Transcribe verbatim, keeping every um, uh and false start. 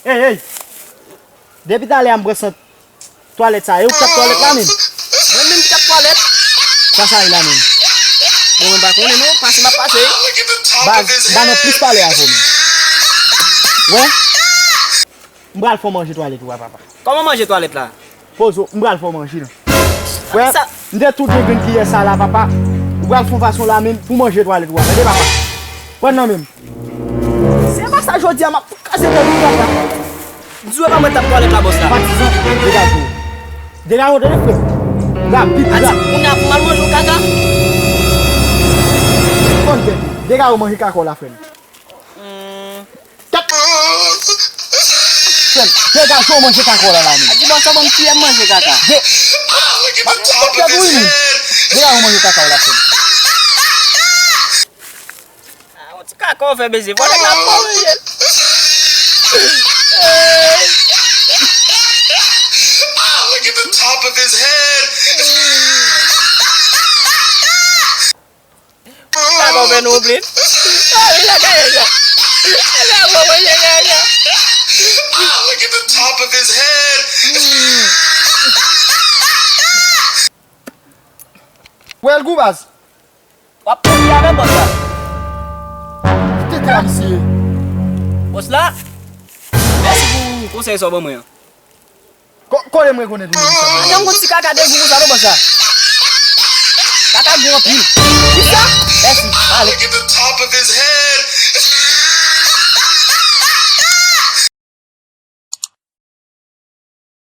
Ey, ey! Depi talè a m pran sant twalèt sa, e ou k t ap twalèt la menm? Mwen menm ki t ap twalèt? Sa sa ye la menm? Bon, mwen pa konnen non, pase m ap pase. Baz, m pa nan plis pale avè w menm. Wè? M pral fè w manje twalèt ou a, papa. Kòman manje twalèt la? Poze w, m pral fè w manje nan. Wè, sa m te tou gen grenn kiyè sa la, papa. Ou pral fè yon fason la menm pou manje twalèt ou a. Tande, papa. Pran nan menm. Se pa sa jodi a, m ap fout kraze tèt ou, papa. M di w e pa mwen t ap twalèt la, bòs la. Patizan, degaje w. Degaje w, tande, frè m. Rapid, rapid. Ati, kounye a pou m al manje yon kaka? Konn tèt ou. Degaje w manje kaka w la, frè m. Hmm. Tèt. Frè m, degaje w manje kaka w la, la menm. A di bòs la ban m kiyè m manje kaka. De-, tèt ou wi menm. Degaje w manje kaka w la, frè m. Ah, yon ti kaka w fè, mesye. Fò nèg la pran, mesye. Kaka w fè nou oubli. Ah, li la kaka sa. Kaka w fè manje kaka. Wè l gou baz. W ap pran kiyè avè bòs la. Tete a misye. Bòs la. Mèsi pou konsèy sa w ban mwen an. Ko-, kote m rekonèt ou menm sa? Atann yon ti kaka de gou konsa non bòs la. Kaka gou anpil. Kisa? Mèsi. Ale.